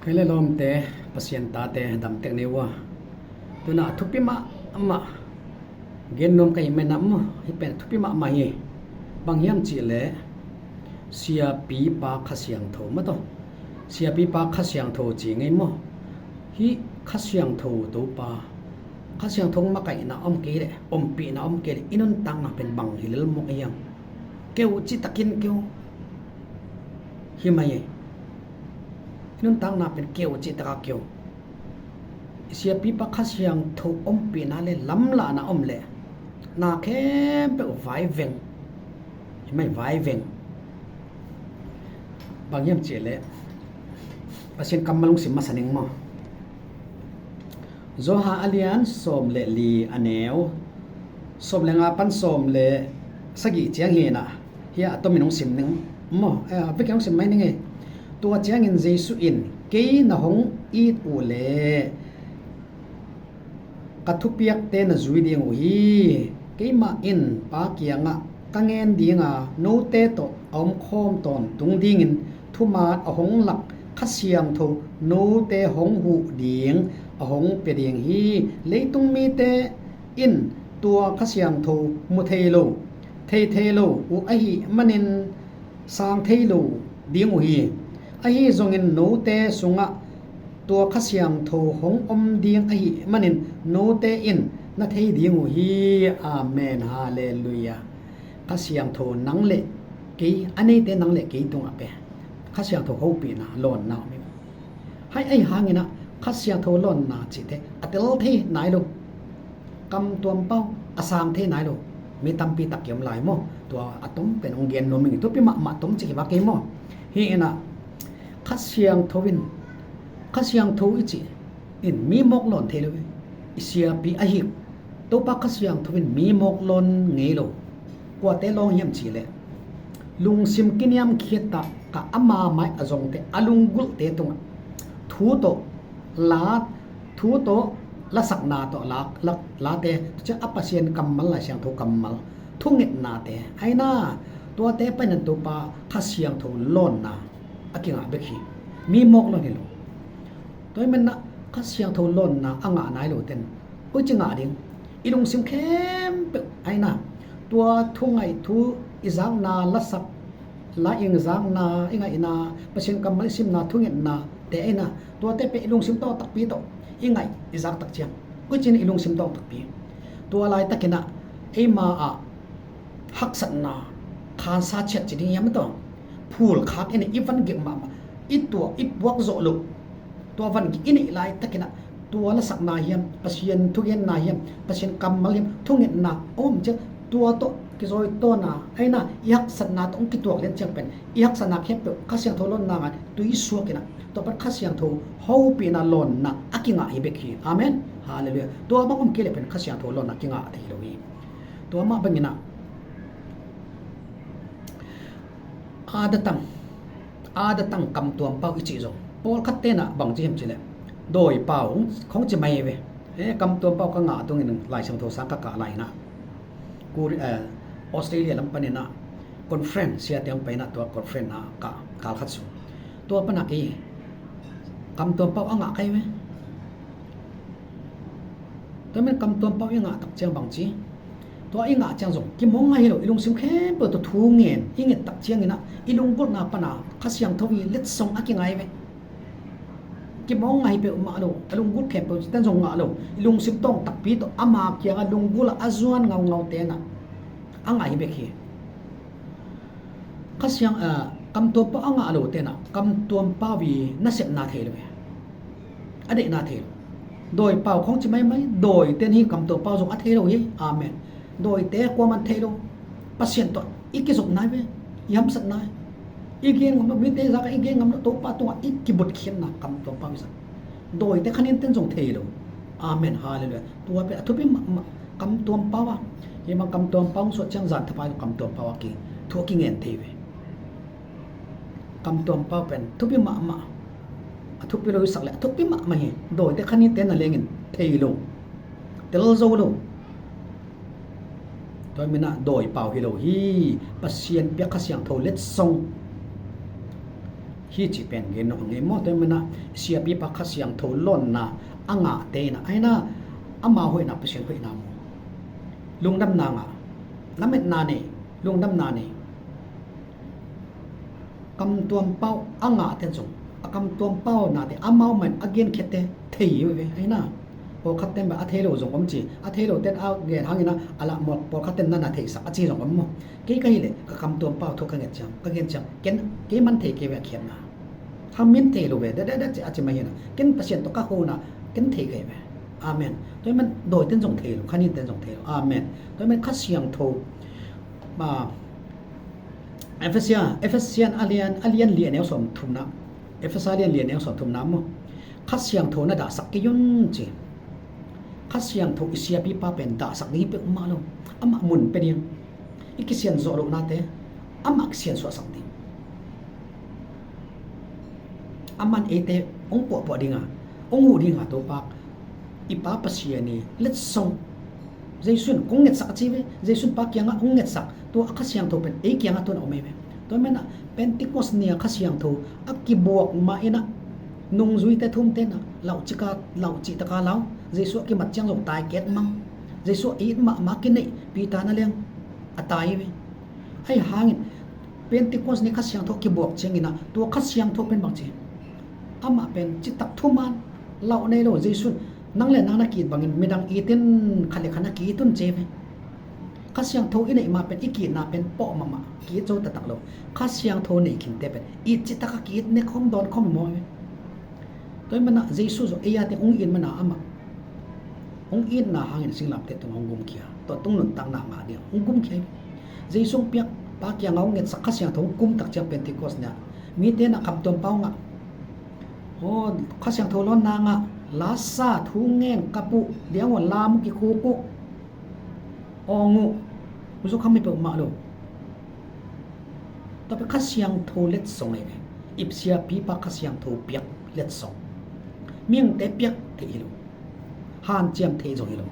ເຄີຍແລະລ້ອມແຕ່ ປະຊຽນຕາແຕ່ດຳແຕກໃນວາ ໂຕນາທຸບປິມະມະ ເກນນົມກະຫິແມ່ນຳ ຫິເປັນທຸບປິມະມະຫິ ບັງຫ້ຽມຈິແລ ເສຍປີປາຄະຊຽງໂທມະໂຕ ເສຍປີປາຄະຊຽງໂທຈິໄງມະ ຫິຄະຊຽງໂທໂຕປາ ຄະຊຽງໂທມະໄກນາອອມເກເລ ອອມປີນາອອມເກເລ ອີນຸນຕາງນາເປັນບັງຫິເລລະມົກອາຍາມ ເກວຈິຕະກິນເກວ ຫິມະເຍ ນຸນຕາງນາເປັນເກວຈິຕະກາເກວ ເສຍປີປາຄະຊຽງໂທອອມປີນາເລ ລຳລານາອອມເລ ນາແຄມເປວວາຍເວັງ ຫິມະວາຍເວັງ ບັງຢ້ຽມເຈເລ ປະຊຽນກຳມະລຸງຊິມມາສະເໜັງມອ ໂຢຮາອາລຽນ ໂຊມເລລີອາແນວ ໂຊມເລງາປັນ ໂຊມເລສະກິຈຽງເຮນາ ເຮອາໂຕມິນຸງຊິມໜຶ່ງມອ ເອີ ເວກເກນົງຊິມໄມໜຶ່ງເອ ຕົວຈຽງເງິນເຢຊູອິນ ເກຍນະຫົງອີດອູເລ ກະທຸປຽກເຕນະຈຸຍເດງອູຮີ ເກຍມະອິນ ປາກຽງະ ກະແງນດີງາ ໂນເຕໂຕ ອອມຄອມຕອນຕຸງດີງິນ ທຸມາດອະຫົງລັກ ຄະຊຽງໂທ ໂນເຕຫົງຫູດີງ ອະຫົງເປຍເດງຮີ ເລຕຸງມີເຕອິນ ຕົວຄະຊຽງໂທ ມຸເທໂລ ເທເທໂລ ອຸອະຫິມະນິນ ຊາງເທໂລ ດີງອູຮີ ອະຫິໂຈງເງິນໂນເຕສຸງະ ຕົວຄະຊຽງໂທ ຫົງອົມດີງອະຫິມະນິນ ໂນເຕອິນ ນະເທດີງອູຮີ ອາເມນ ຮາເລລູຍາ ຄະຊຽງໂທນັງເລ ເກ ອາເນເຕນັງເລ ເກຕຸງອາເປ ຄະຊຽງໂທ ເຮົາປີນາ ລອນນາ ໄຮໄອຮາງກິນະ ຄະຊຽງໂທລອນນາຈິເທ ອາເຕລເທນາຍໂລ ກຳຕວມເປົ້າ ອາຊາງເທນາຍໂລ ມີຕຳປີຕັກກິມລາຍມໍ ຕົວອາຕົມເປັນອົງເກນໂນມິງ ຕົວປີມະມະຕົມຈິກິວາເກມໍ ເຮນະ ຄະຊຽງໂທວິນ ຄະຊຽງໂທອິຈິ ອິນມີໝອກລອນເທໂລ ເສຍປີອາຫິ ໂຕປາຄະຊຽງໂທວິນ ມີໝອກລອນເງໂລ ກວ່າແຕ່ລອງຢ້ຽມຈີເລ ລຸງຊິມກິນຍາມເຄຍຕະ ກະອາມາໄມອາຈົງເຕ ອາລຸງກຸເຕຕຸງ ທູໂຕ ລາ ທູໂຕ ລາສັກນາໂຕ ລາ ລາ ລາເຕ ຈະອາປະຊຽນກຳມັນ ລາຊຽງໂທກຳມັນ ທຸເຫງັດນາເຕ ໄອນາ ຕົວເຕໄປນັ້ນໂຕປາ ຄະຊຽງໂທລອນນາ ອາກິງາເບຄີ ມີໝອກລອນເຮໂລ ໂຕຍແມ່ນນະ ຄະຊຽງໂທລອນນາ ອາງານາຍໂລເຕັນ ອຸຈິງາດິງ ອີລຸງຊິມເຂັ້ມເປີກ ໄອນາ ຕົວທຸງໄງທູ ອີຈາກນາ ລະສັກ ລາອີງຈາກນາ ອີງໄງນາ ປະຊິນກຳມະລິຊິມນາ ທຸເຫງັດນາ ເຕໄອນາ ຕົວເຕເປ ອີລຸງຊິມຕອງຕັກປີໂຕ ອີງໄງ ອີຈາກຕັກຈຽງ ອຸຈິນ ອີລຸງຊິມຕອງຕັກປີ ຕົວລາຍຕະກິນະ ເອມາອາ ຮັກສັດນາ ຄານຊາເຊດຈິດິງຍາມໂຕ ພູລຄາກເອນ ອີວັນກິມາມາ ອີຕົວ ອີປວກໂຈໂລ ຕົວວັນກິນ ອີນິລາຍຕະກິນະ ຕົວລະສັກນາຮຽມ ປະຊຽນທຸກເຫງັນນາຮຽມ ປະຊຽນກຳມະລຽມ ທຸກເຫງັນນາ ໂອມເຈ ຕົວໂຕ ກິໂຈຍໂຕນາ ໄອນາ ອີຮັກສັດນາ ຕົງກິຕົວກລຽນຈຽງເປັນ ອີຮັກສັດນາເຄັບເປີ ຄະຊຽງໂທລອນນາງານ ຕຸຍຊວກກິນະ ຕົວປັດຄະຊຽງໂທ ເຮົາປີນາລອນນາ ອາກິງາ ເຮເບຄີ ອາເມນ ຮາເລລູຍາ ຕົວບັງອົມເກເລເປັນ ຄະຊຽງໂທລອນນາ ກິງາ ເທໂລວີ ຕົວມາບັງກິນະ ອາດະຕັງ ອາດະຕັງ ກຳຕວມເປົ້າ ອີຈິໂຈ ປອລຄັດເຕນະ ບັງຈິເຫັມຈິແລ ໂດຍເປົ່າ ຂອງຈິໄມເວ ເອ ກຳຕວມເປົ້າກະງາຕົງໜຶ່ງ ລາຍຊຽງໂທສາງກະກະລາຍນະ ກູ ເອີ ອອສເຕຣເລຍລຳປະເນນະ ຄອນເຟີເຣນ ເຊຍຕຽມໄປນະ ຕົວຄອນເຟີເຣນນະ ກະ ກາລຄັດສູ ຕົວປະນະກີ ກຳຕວມເປົ້າອາງະໄກເວ ຕົວແມ່ນກຳຕວມເປົ້າອີງະຕັກຈຽງບັງຈີ ຕົວອີງະຈຽງຊົງ ກິມອງໄງໂລ ອີລຸງຊິມເຂັ້ມເປີຕົວທູເງນ ອີເງນຕັກຈຽງອີນະ ອີລຸງກຸດນາປະນາ ຄະຊຽງໂທວີ ເລັດຊົງອາກິໄງເວ ກິມອງໄງເປອມະໂລ ອາລຸງກຸດເຂັມເປີແຕນຊົງງະໂລ ອີລຸງຊິມຕອງຕັກປີໂຕ ອາມາກຽງອາລຸງກຸລະ ອາຈວນເງົາເງົາເຕນະ ອາໄງເບເຄ ຄະຊຽງ ເອີ ກຳຕົວມປາວອາງະໂລເຕນະ ກຳຕົວມປາວວີ ນະເສັບນາເທໂລເວ ອະເດນາເທໂລ ໂດຍປາວຂອງຈິໄມໄມ ໂດຍເຕນຮີກຳຕົວມປາວຊົງອະເທໂລເຮ ອາເມນ ໂດຍເຕກວມອັນເທໂລ ປະຊຽນໂຕ ອີກກິສົກນາຍເວ ຍຳສັດນາຍ ອີກເກນງຳໂລ ມີເຕຈາກ ອີກເກນງຳໂລ ໂຕປາຕົວ ອີກກິບຸດເຂຍນນາ ກຳຕົວມປາວວິສັດ ໂດຍເຕຄະນິນເຕນຊົງເທໂລ ອາເມນ ຮາເລລູຍາ ຕົວເປອະທຸບມະ ມະ ກຳຕົວມປາວ ເຮມັງກຳຕົວມປາວ ສວດຈຽງຈານທະບາຍ ກຳຕົວມປາວກິ ທົ່ວກິເງນເທເວ ກຳຕົວມປາວເປັນ ທຸບມະ ມະ ອະທຸບປິໂລວິສັກ ແລະ ອະທຸບປິມະມະເຮ ໂດຍເຕຄະນິເຕນະເລງເງິນ ເທໂລ ເຕລໂຈໂລ ໂດຍເມນະ ໂດຍປາວເຮໂລຮີ ປະຊຽນປຽກຄະຊຽງໂທເລັດຊົງ Hichi pen gen no nge mo te mena, sia pi pa Kha Siangthou lon na, a nga te na, ai na, a ma hoi na, Pasian hoi na mo. Lungdam na nga, na met na ne, lungdam na ne. Kam tuam pau a nga ten zong, a kam tuam pau na te, a mau man a gen khet te thei ve, ai na. Pawlkhat ten ba a thei lo zong om chi, a thei lo ten a gen hang ina, a la mo pawlkhat ten na na thei sak a chi zong om mo. Kei ka hi le, ka kam tuam pau thu ka nget chiang, ka gen chiang, ken, kei man thei kei ve a khian na. Hang min thei lo ve, da, da, da, chi a chi ma hi na. Ken Pasian to ka ho na, ken thei kei ve. Amen. Tua man doi ten zong thei lo, kha nin ten zong thei lo. Amen. Tua man Kha Siangthou. Ma, Ephesia, Ephesian a lian, a lian li a neu som thum na. Ephesa lian li a neu som thum na mo. Kha Siangthou na da sak kei un chi. Kha Siangthou i sia pi pa pen da sak ding pe ma lo. Ama mun pe ding. I kisian zo lo na te. Ama kisian suah sak ding. Aman ei te ong pua pua ding a. Ong hu ding a to pa. I Pa Pasian ni letsong. Jesu'n kong ngetsak a chi ve, Jesu'n Pa kiangah kong ngetsak, tua a Kha Siangthou pen ei kiangah tu'n a om ei ve. Tua mena Pentecost ni a Kha Siangthou a kibuak ma ina, nungzuite thum te na, lau chi ka, lau chi taka lau, Jesu a kimat chiang zong tai ket mang, Jesu a it ma, ma kinei, Peter na leng a tai ve. Ai hangin, Pentecost ni Kha Siangthou kibuak chiang ina, tua Kha Siangthou pen bang chi. Ama pen chi tak thuman, lau nei lo, Jesu'n, nang le nang na ki it bangin, midang itin khat le khat na ki it un chi ve. Kha Siangthou i nei ma pen, i ki it na pen, po ma ma, ki it zo ta tak lo. Kha Siangthou nei khin te pen, it chi taka ki it ne khom don khom mo ve. Tua mena Jesu zo, ei a te ong in mena ama. Ong in na hangin singlam te tung ong gum kia. Tua tung nun tang na nga dia, ong gum kia. Jesu piak, Pa kiangah ong ngetsak Kha Siangthou kum tak chiang Pentecost nia. Mi te na kam tuam pau nga. O, Kha Siangthou lon na nga, la sa thu ngen ka pu, dia ngo la mu ki khu ku. O ngu, mu zo kham mi pe ma lo. Ta pe Kha Siangthou letsong ei ve. Ip sia pi pa Kha Siangthou piak letsong. Ming te piak te i lo. Han chiam te zong i lo.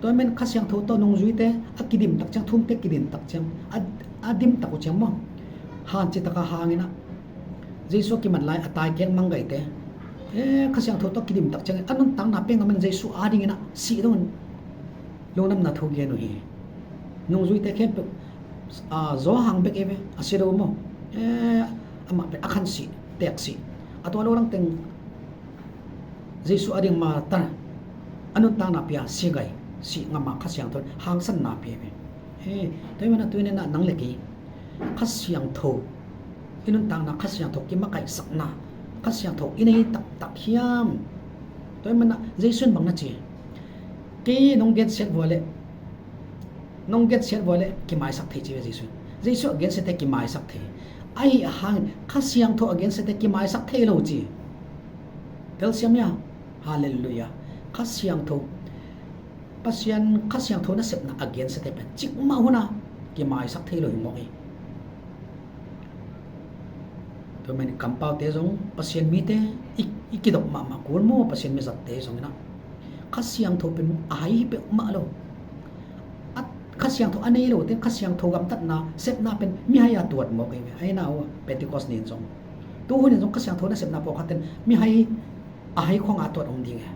Tua men Kha Siangthou to nungzuite, a kidim tak chiang, thum te kidim tak chiang, a, a dim tak u chiang mo. Han chi taka hang ina. Jesu kimat lai a tai keng mang gai te. E, Kha Siangthou to kidim tak chiang, a nun tang na peng na men Jesu a ding ina, si dong. Lungdam na thu gen u hi. Nungzuite khem pe, a, zo hang bek e ve, a si do mo. E, ama pe, a khan si, tek si. A tua lo rang teng, Jesu a ding ma ta, a nun tang na pia si gai, si nga ma Kha Siangthou, hang san na pia ve. He, tua mena tua nena nang le kei, Kha Siangthou, i nun tang na Kha Siangthou ki ma kai sak na, Kha Siangthou i nei tak tak hiam. Tua mena, Jesu'n bang na chi. Kei nong gen set vua le, nong gen set vua le, ki mai sak thei chi ve Jesu. Jesu a gen set te ki mai sak thei. Ai a hang, Kha Siangthou a gen set te ki mai sak thei lo chi. Tel siam ya. Hallelujah. Kha Siangthou. Pasian Kha Siangthou na sepna a gen set te pen. Chik ma huna. Ki mai sak thei lo hi mo e. Tua men kampau te zong, Pasian mi te, i, i kidop ma ma kul mo, Pasian mi zat te zong ina. Kha Siangthou pen a hai hi pe ma lo. A, Kha Siangthou a nei lo, ten Kha Siangthou gamtatna, sepna pen mi hai a tuat mo ke, hai na o, Pentecost nin zong. Tu hun nin zong Kha Siangthou na sepna pawlkhat ten, mi hai a hai khong a tuat ong ding e.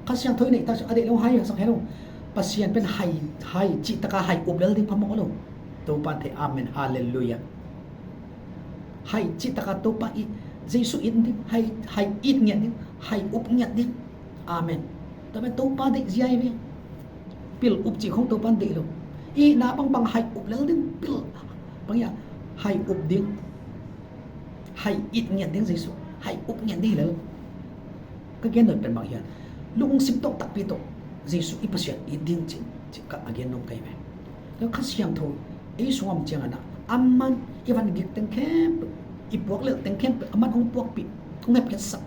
Kha Siangthou i nei tak a dei lo hai sak he lo. Pasian pen hai, hai chi taka hai up lel ding pha mo lo. Topa te, amen, hallelujah. Hai chi taka Topa i, Jesu in ding, hai, hai it ngiat ding, hai up ngiat ding. Amen. Tua pen Topa dei zia i ve. Pil up chi khong Topa dei lo. I na bang bang hai up lel ding, pil. Bang ya, hai up ding. Hai it ngiat ding Jesu, hai up ngiat ding le. Ka gen noi pen bang hian. Lungsim tok takpi tok. Jesu i Pasian it ding chin, chi ka a gen nom kai ve. Le Kha Siangthou, ei sungam chiang ana. Aman i van gik teng khem, i puak le teng khem, aman ong puak pi, ong hep khet sak.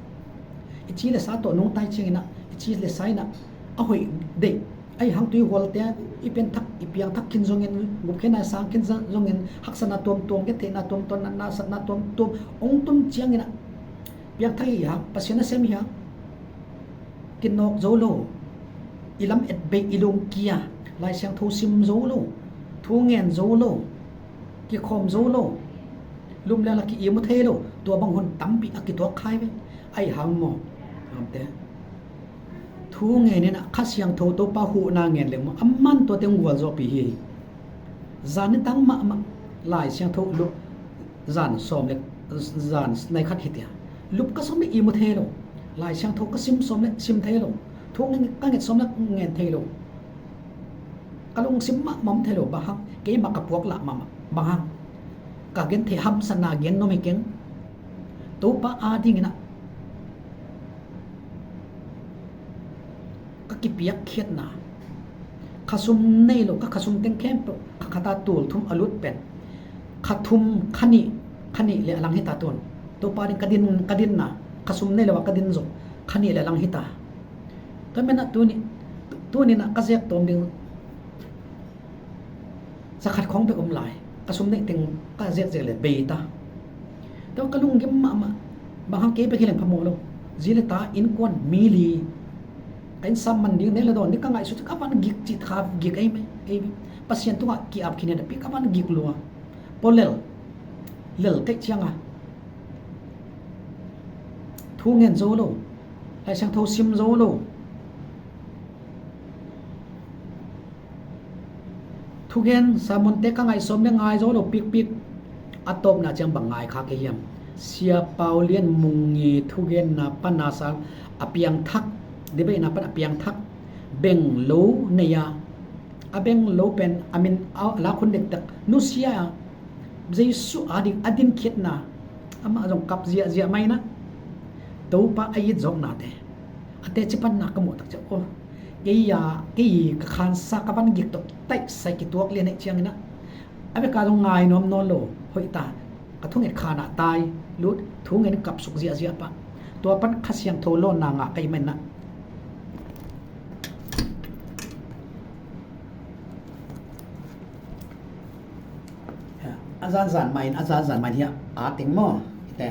I chi le sa to nong tai chiang ina, i chi le sa ina. A hoi dei. Ai hang tui hual te, i pen thak, i piang thak khin zongin, gup khen a sang khin zongin, haksatna tuam tuam, ke theina tuam tuam, na, nasatna tuam tuam, ong tun chiang ina. Piang thak i hang, Pasian na sem i hang. Kin nok zo lo. I lam et bei i lung kia. Lai Siangthou sim zo lo. Thu ngen zo lo. Ki khom zo lo. ລຸມແລ້ວລະຂີ້ອີ່ໝົດເທໂລ ຕົວບັງຫຸນຕຳປີອາກິຕົວກຂາຍໄວ້ ໄອ້ຫາງໝໍ ອາມແຕ່ ທຸເງເນນະ ຂ້າຊຽງໂທໂຕປາຫູນາແງນເຫຼັງມາ ອຳມັນຕົວເຕັງຫວນໂຈປີຮີ ຈານນິຕັງມະມະ ລາຍຊຽງໂທລຸ ຈານຊອມເລັກ ຈານໃນຂັດເຮເຕຍ ລຸບກະສົມເລັກອີ່ໝົດເທໂລ ລາຍຊຽງໂທກະຊິມຊອມເລັກຊິມເທໂລ ທຸເງກະເງດຊອມເລັກແງນເທໂລ ກະລຸງຊິມມະໝອມເທໂລ ບາຮັກເກມະກະປວກລະມະມະ ບາຮັກກະເກັນເທຫຳສະໜາເກັນໂນເມເກັງ ໂຕປາອາດິງນະ ກະກິປຽກຂຽດນາ ຄະຊຸມເນໂລ ກະຄະຊຸມເຕັງແຄມ ຄະຄະຕາຕູນທຸມອະລຸດເປັນ ຄະທຸມຄະນິ ຄະນິເລອະລັງຫິຕາຕົນ ໂຕປາດິນກະດິນ ກະດິນນາ ຄະຊຸມເນໂລວະກະດິນໂຈ ຄະນິເລອະລັງຫິຕາ ໂຕແມ່ນນະ ຕູນີ້ ຕູນີ້ນະ ກະແຊກໂຕມດຶງ ສະຂັດຂອງໄປອົມຫຼາຍ ກະຊຸມເນເຕັງ ກະແຊກເສຍເລເບຕາ ແຕ່ວ່າກະລຸງກິມມະມະ ບາງຄັ້ງເກໄປເຄເລັງພະໂມໂລ ຈີເລຕາ ອິນກວນ ມີລີ ກະອິນຊາມມັນດິງ ເນລະດອນ ນີ້ກະງາຍສຸດ ກະວັນກິກຈິທາກິກໄອໄມ ໄອປະຊຽນຕຸງອະ ກິອາບຄີເນດາປີ ກະວັນກິກລັວ ໂປເລລ ເລລໄກຈຽງອາ ທູເງິນໂຈໂລ ໄລຊຽງໂທຊິມໂຈໂລ ທຸເກນ ສາມຸນເຕກະໄງສົມເນງາຍໂຈໂລ ປິກປິກ ອາໂຕບນາຈຽງບັງງາຍຄາກະຮຽມ ເຊຍປາວລຽນມຸງງີ ທຸເກນນາປະນາສາ ອາປຽງທັກ ເດເບນາປະນາອາປຽງທັກ ເບັງໂລເນຍາ ອາເບັງໂລເປັນ ອາມິນ ອາລາຄຸນເດັກຕັກ ນຸເຊຍ ເຢຊູອາດິງ ອາດິນເຂດນາ ອາມາຈົ່ງກັບເຈຍເຈຍໄມນະ ໂຕປາອາຢິດຈອກນາເຕ ອາເຕຈິປັນນາກະໂມຕັກຈະໂອ ເກຍາ ເກຍກະຄານສາກະວັນກິກຕົກໄຕໃສ່ກິຕົວກເລນໃນຈຽງນະ ອາເມລິກາຈົ່ງງາຍນອມນອນໂລ ໂຫຍຕາ ກະທຸງເອັດຄານະຕາຍ ລຸດ ທຸງເອັດກັບສຸກເຈຍເຈຍປະ ຕົວປັນຄະຊຽງໂທໂລນາງາໄກແມ່ນນະ. ອາຈານ ອາຈານໃໝ່ ອາຈານ ອາຈານໃໝ່ທີ່ອາດຕິງໝໍ ແຕ່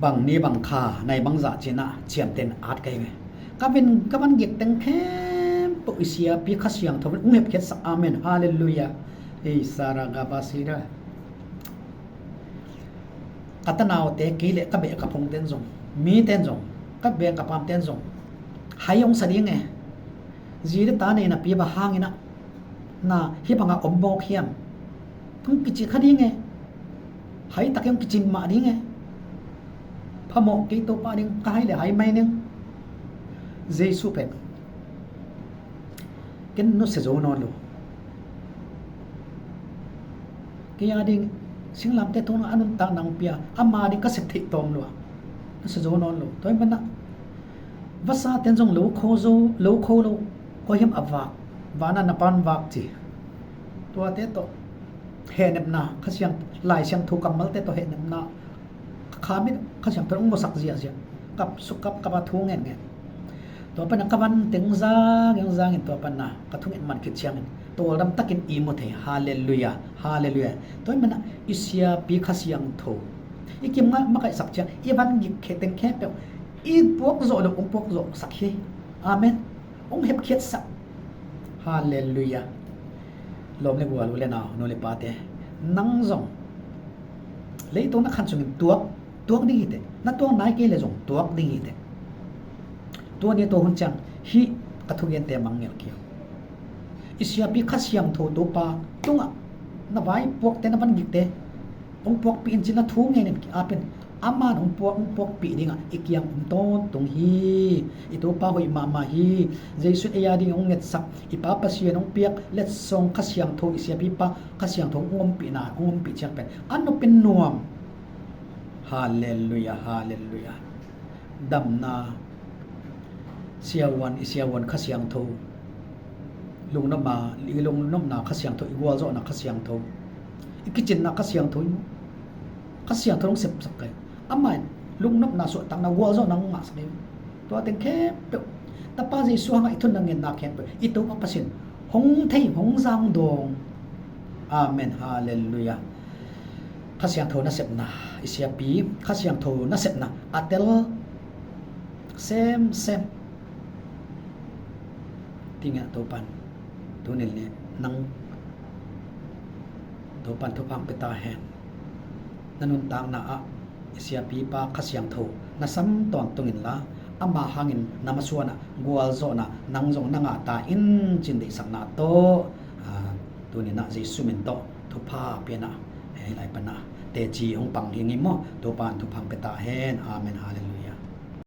ບັງນີບັງຄາໃນບັງຈາຈີນນະ ຈຽມເຕັນອາດໄກແມ ກະເປັນກະບັນເຢັກແຕ່ງແຄມ ໂປອິເຊຍ ປີຄາຊຽງ ທະເວັນອຸງເຫັບເຂດສະ ອາເມນ ຮາເລລູຢາ ເອຊາຣາກາບາຊີດາ ກະຕະນາວເຕກີເລກະເບກະພົງເຕັນຈົງ ມີເຕັນຈົງ ກະເບກະປາມເຕັນຈົງ ໄຮອົງສະດີງແງ ຈີເດຕາເນນະ ປີບາຮາງອີນະ ນາ ຮີບາງາອົມບອກຮຽມ ທຸງກິຈິຄະດີງແງ ໄຮຕະເກັງກິຈິມະດີງແງ ພະໝໍເກໂຕປາດິງ ກະໄຮເລໄຮໄມໜຶ່ງ ເຢຊູເປັນ ເກັນນຸເຊໂຈນອນໂລ ກະຍາດິງ ຊິງລຳເຕທຸງອະນຸນຕານັງເປຍ ອາມາດິງກະເສດທິຕອມໂລ ນຸເຊໂຈນອນໂລ ໂຕຍມັນນະ ວາສາເຕັນຈົງໂລໂຄໂຈ ໂລໂຄໂລ ກໍຮຽມອາວາກ ວານານະປານວາກຈິ ຕົວເຕໂຕ ເຮເນັບນາ ຄະຊຽງ ລາຍຊຽງໂທກຳມະລະເຕໂຕ ເຮເນັບນາ ຄາມິດ ຄະຊຽງໂທ ໂມສັກເຈຍເຈຍ ກັບສຸກັບ ກະບາທູແງນແງນ ຕົວປັນນະກະວັນເຕັງຈາງ ຍັງຈາງ ຕົວປັນນະກະທຸງເອັນມັນຄິດຊຽງ ໂຕລຳຕະກິນອີໂມເທ ຮາເລລູຢາ ຮາເລລູຢາ ຕົວມັນນະ ອີເຊຍປີຄະຊຽງໂທ ອີກິມງະມະໄກສັກຊຽງ ອີວັນກິເຄເຕັງແຄເປວ ອີປວກໂຈໂລ ອົງປວກໂຈສັກເຮ ອາເມນ ອົງເຫັບຂຽດສະ ຮາເລລູຢາ ລອມເລກວາລູເລນາໂນເລປາເຕ ນັງຈອງ ເລໂຕນະຄັນສຸງກິນຕົວ ຕົວກດີເຕ ນະຕົວກນາຍເກເລຈົງຕົວກດີເຕ ຕົວນີ້ໂຕຮຸນຈັງ ຫິ ກະທຸເຢັນເຕ ມັງເງວກຽວ ອີເຊຍປີຄະຊຽງໂທໂຕປາ ຕຸງອະ ນະວາຍປວກເຕ ນະວັນກິກເຕ ອົງປວກປີອິນຈິນນະທູເງເນັນກິອາເປັນ ອາມານອົງປວກ ອົງປວກປີດິງອະ ອີກຽງອຸມໂຕນຕຸງຮີ ອີໂຕປາໂຫຍມາມາຮີ ເຢຊູເອຍາດິງອົງເນັດສັກ ອີປາປະຊຽນອົງປຽກ ເລັດຊົງຄະຊຽງໂທ ອີເຊຍປີປາ ຄະຊຽງໂທ ອົງອົມປີນາ ອົງອົມປີຈຽງເປັນ ອານຸເປັນນວມ ຮາເລລູຢາ ຮາເລລູຢາ ດຳນາ ເຊຍວັນ ອີເຊຍວັນ ຄະຊຽງໂທ ລຸງນຳມາ ອີລຸງນຳນາ ຄະຊຽງໂທ ອີວອລໂຈນາ ຄະຊຽງໂທ ອີກິຈິນນາ ຄະຊຽງໂທ ຄະຊຽງໂທ ລຸງເສັບສັກໄກ ອາມາຍ ລຸງນຳນາ ສວດຕັງນາ ວອລໂຈນາ ງາສະເນ ຕົວເຕັງແຄມເປີ ຕາປາເຢຊູ ຫາງອາອີທຸນນາເງິນນາແຄມເປີ ອີໂຕປາປະສິນ ຫົງໄທ ຫົງຈາງດອງ ອາເມນ ຮາເລລູຢາ ຄະຊຽງໂທນະເສັບນາ ອີເຊຍປີ ຄະຊຽງໂທນະເສັບນາ ອາເຕລ ເຊມເຊມ ຕິງະໂຕປັນ ໂຕເນລເນ ນັງ Toupa'n thupha hong pia ta hen. Na nuntakna ah, i siapipa Kha Siangthou na sam tawntungin la, ama hangin na masuan ah, gualzawhna nang zong na ngah ta in, cin deihsakna tawh, a, tuni-in ah Jesu min tawh thupha pia'n ah, hei lai pan ah teci hong pang hi ing maw. Toupa'n thupha hong pia ta hen. Amen. Halleluia.